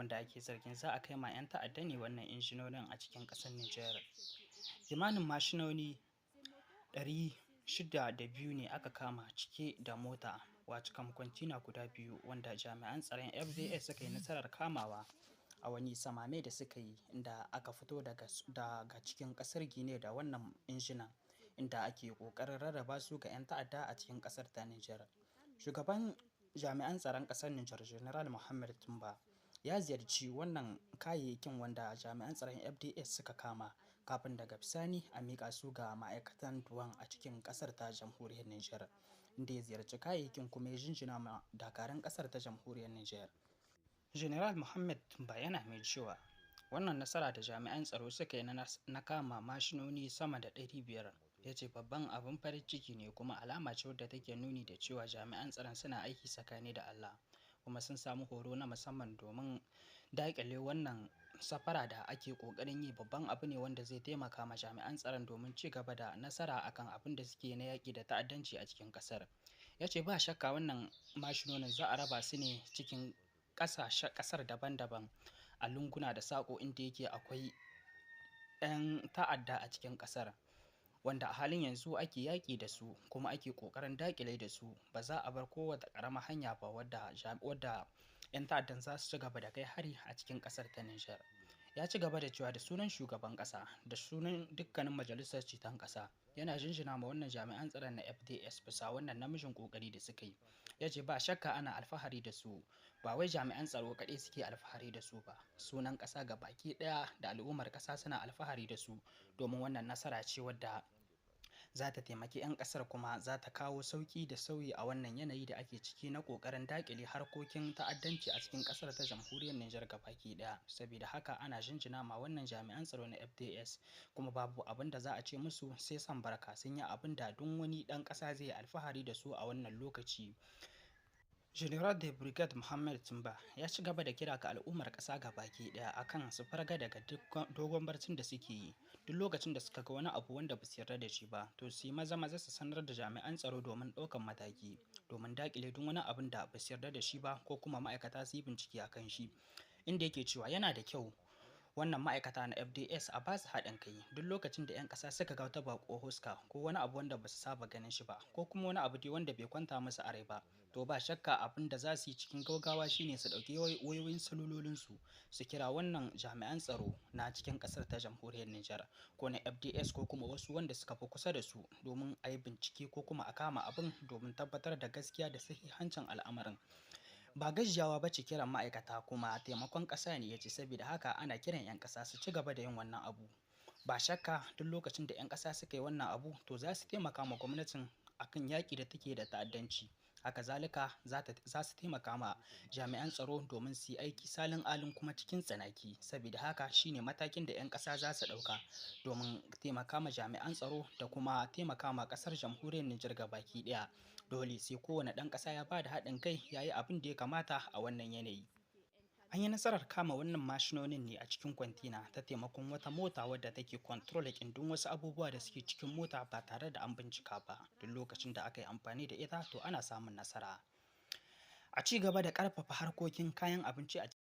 Wanda ake zargin za a kai ma 'yan ta'adda ne wannan injinonin a cikin ƙasar Nijar. Kimanin mashinoni 602 ne aka kama cike da mota, wato kam kwantina guda biyu, wanda jami'an tsaron FDS suka yi nasarar kamawa a wani samame da suka yi, inda aka fito daga cikin ƙasar Gine da wannan injinan, inda ake ƙoƙarin rarraba su ga 'yan ta'adda a cikin ƙasar ta Nijar. Shugaban jami'an tsaron ƙasar Nijar, General Mohammed Tumba, ya ziyarci wannan kayayyakin wanda jami'an tsaron FDS suka kama, kafin daga bisani a miƙa su ga ma'aikatan duwan a cikin ƙasar ta Jamhuriyar Nijar, inda ya ziyarci kayayyakin kuma ya jinjina ma dakarun ƙasar ta Jamhuriyar Nijar. General Mohammed Tumba yana mai cewa wannan nasara da jami'an tsaro suka yi na kama mashinoni sama da 500, ya ce babban abin farin ciki ne kuma alama ce wadda take nuni da cewa jami'an tsaron suna aiki tsakani da Allah, kuma sun samu horo na musamman domin daƙile wannan safara da ake ƙoƙarin yi. Babban abu ne wanda zai taimaka ma jami'an tsaron domin ci gaba da nasara akan abin da suke na yaƙi da ta'addanci a cikin ƙasar. Ya ce ba shakka wannan mashinonin za a raba su ne cikin ƙasar daban-daban, a lunguna da saƙo inda yake akwai 'yan ta'adda a cikin ƙasar, wanda a halin yanzu ake yaƙi da su kuma ake ƙoƙarin daƙile da su. Ba za a bar kowace ƙaramar hanya ba wadda 'yan ta'addan za su ci gaba da kai hari a cikin ƙasar ta Nijar. Ya ci gaba da cewa da sunan shugaban ƙasa da sunan dukkanin majalisar ceton ƙasa, yana jinjina ma wannan jami'an tsaron na FDS bisa wannan namijin ƙoƙari da suka yi. Ya ce ba shakka ana alfahari da su, ba wai jami'an tsaro kaɗai suke alfahari da su ba, sunan ƙasa ga baki ɗaya da al'ummar ƙasa suna alfahari da su, domin wannan nasara ce wadda za ta taimaki 'yan ƙasar kuma za ta kawo sauƙi da sauyi a wannan yanayi da ake ciki na ƙoƙarin daƙile harkokin ta'addanci a cikin ƙasar ta Jamhuriyar Nijar gabaki ɗaya. Saboda haka ana jinjina ma wannan jami'an tsaro na FDS, kuma babu abin da za a ce musu sai san barka. Sun yi abin da duk wani ɗan ƙasa zai yi alfahari da su a wannan lokaci. General de Brigade Mohammed Tumba ya ci gaba da kira ga al'ummar ƙasa baki ɗaya akan su farga daga dogon barcin da suke yi. Duk lokacin da suka ga wani abu wanda ba su yarda da shi ba, to su yi maza maza su sanar da jami'an tsaro domin ɗaukan mataki, domin daƙile duk wani abin da ba su yarda da shi ba ko kuma ma'aikata su yi bincike a kan shi. Inda yake cewa yana da kyau wannan ma'aikata na FDS a ba su haɗin kai duk lokacin da 'yan ƙasa suka ga wata baƙo huska ko wani abu wanda ba su saba ganin shi ba, ko kuma wani abu dai wanda bai kwanta musu a rai ba, to ba shakka abin da za su yi cikin gaugawa shine su ɗauki wayoyin salulolinsu su kira wannan jami'an tsaro na cikin ƙasar ta Jamhuriyar Nijar, ko na FDS, ko kuma wasu wanda suka fi kusa da su, domin a yi bincike ko kuma a kama abin domin tabbatar da gaskiya da sahihancin al'amarin. Ba gajiyawa ba ce kiran ma'aikata, kuma taimakon ƙasa ne, ya ce. Saboda haka ana kiran 'yan ƙasa su ci gaba da yin wannan abu. Ba shakka duk lokacin da 'yan ƙasa suka yi wannan abu, to za su taimaka ma gwamnatin akan yaƙi da take da ta'addanci. Haka zalika za su taimaka ma jami'an tsaro domin su yi aiki salin alin kuma cikin tsanaki. Saboda haka shine matakin da 'yan ƙasa za su ɗauka domin taimaka ma jami'an tsaro da kuma taimaka ma ƙasar Jamhuriyar Nijar baki ɗaya. Dole sai kowane ɗan ƙasa ya ba da haɗin kai, ya yi abin da ya kamata a wannan yanayi. An yi nasarar kama wannan mashinonin ne a cikin kwantina ta taimakon wata mota wadda take control duk wasu abubuwa da suke cikin mota ba tare da an bincika ba. Duk lokacin da aka yi amfani da ita, to ana samun nasara. A ci gaba da ƙarfafa harkokin kayan abinci a